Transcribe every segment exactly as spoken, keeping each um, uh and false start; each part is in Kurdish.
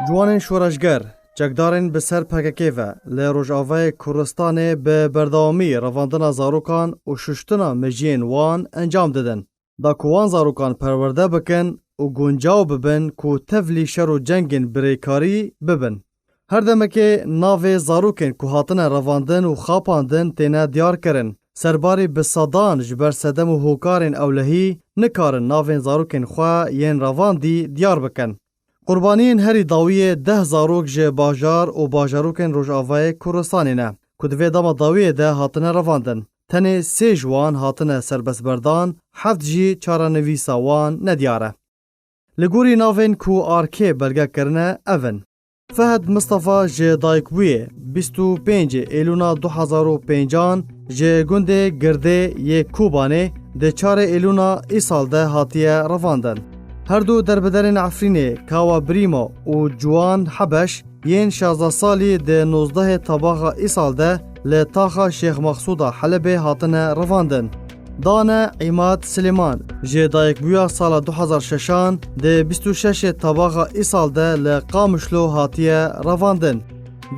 Ciwanên şoreşger, çekdarên bi ser P K K ve li Rojavayê Kurdistanê bi berdewamî revandina zarokan û şuştina mejiyên wan encam didin. Da ku wan zarokan perwerde bikin û guncaw bibin ku tevlî şer û cengên birêkarî bibin. Her demekê navê zarokên ku hatine revandin û xapandin têne diyar kirin. Serbarî bi sedan ji ber sedem û hokarên ewlehî nikarin navên zarokên xwe yên revandî diyar bikin. Qurbaniyên herî dawiyê deh zarok ji bajar û bajarokên Rojavayê Kurdistanê ne, ku di vê dema dawiyê de hatine revandin. Tenê sê ji wan hatine serbestberdan, heft jî çarenivîsa wan nediyar e. Li gorî navên ku arkê belge kirine ev in: Fehd Mistefa ji dayikbûyê bîst û pêncê Êlûna du hezar û pêncan ji gundê Girdê yê Kobanê di çarê Êlûna îsal de hatiye revandin. Her du derbiderên Efrînê Kawa Brîmo û Ciwan Hebeş yên şazdeh salî di nozdehê Tebaxa îsal de li taxa Şêx Mexsûda Helebê hatine revandin. Dane Îmad Silêman ji dayikbûya sala du hezar şeşan di bîst û şeşê Tebaxa îsal de li Qamişlo hatiye revandin.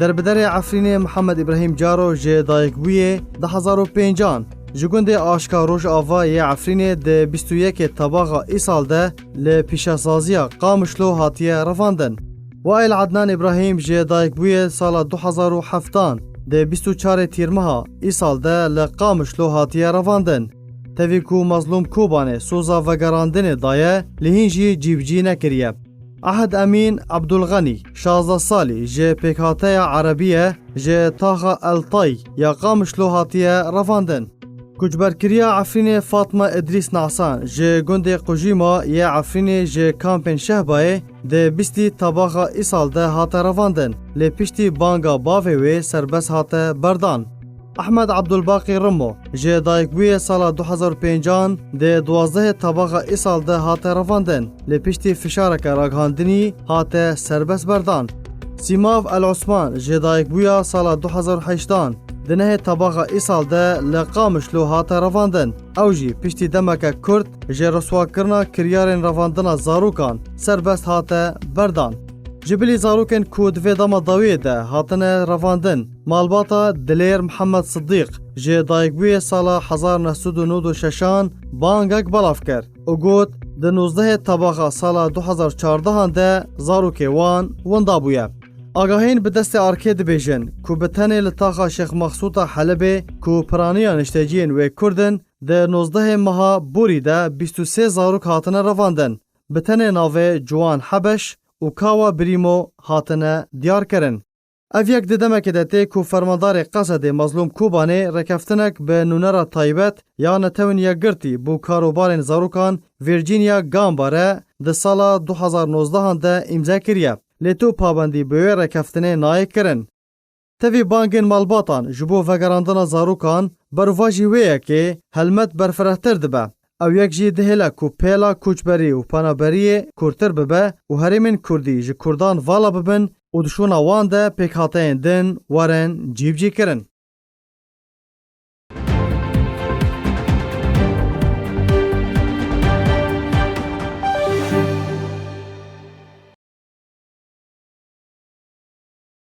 Derbiderê Efrînê Mihemed Îbrahîm Caro ji dayikbûyê du hezar û pêncan ji gundê Aşka Rojava yê Efrînê di bîst û yekê Tebaxa îsal de li pîşesaziya Qamişlo hatiye revandin. Wail Adnan Îbrahîm ji dayikbûyê sala du hezar û heftan di bîst û çarê Tîrmeha îsal de li Qamişlo hatiye revandin. Tevî ku Mazlûm Kobanê soza vegerandinê daye, lê hîn jî cîbicî nekiriye. Ahd Emîn Ebdulxenî, şazdeh salî, ji pêkhateya Erebiye ji taxa El Tay ya Qamişlo hatiye revandin. Koçberkiriya Efrînê Fatma Idrîs Nasan ji gundê Qujîma yê Efrînê ji kampên Şehbayê di bîstî Tebaxa îsal de hate revandin, lê piştî banga bavê wê serbest hate berdan. Ehmed Abdulbaqî Rimo ji dayikbûyê sala du hezar û pêncan di duwazdehê Tebaxa îsal de hate revandin, lê piştî fişareke ragihandinî hate serbest berdan. Sîmav El Osman ji dayikbûya sala du hezar û heştan di nehê Tebaxa îsal de li Qamişlo hate revandin. Ew jî piştî demeke kurt ji riswakirina kiryarên revandina zarokan serbest hate berdan. Ji bilî zarokên ku di vê dema dawiyê de hatine revandin, malbata Dilêr Mihemed Sidîq ji dayikbûyê sala hezar neh sed û nod û şeşan bangek belav kir û got, di nozdehê Tebaxa sala du hezar çardehan de zarokê wan winda bûye. Agahên bi destê arkê dibêjin ku bi tenê li taxa Şêx Mexsûta Helebê ku piraniya nişteciyên wê Kurd in, di nozdehê meha Borî de bîst û sê zarok hatine revandin. Bi tenê navê Ciwan Hebeş û Kawa Brîmo hatine diyar kirin. Ev yek di demekê de tê ku fermandarê Qesedê Mazlûm Kobanê rêkeftinek bi nûnera taybet ya Netewên Yekgirtî bo karobarên zarokan Virginia Gamba re di sala du hezar nozdehan de îmze kiriye. Lê tu pabendî bi wê rêkeftinê nayê kirin. Tevî bangên malbatan ji bo vegerandina zarokan, berovajî wê yekê helmet berfirehtir dibe. Ew yek jî dihêle ku pêla koçberî û penaberiyê kûrtir bibe û herêmên kurdî ji kurdan vala bibin û di şûna wan de pêkhateyên din werin cîbicîkirin.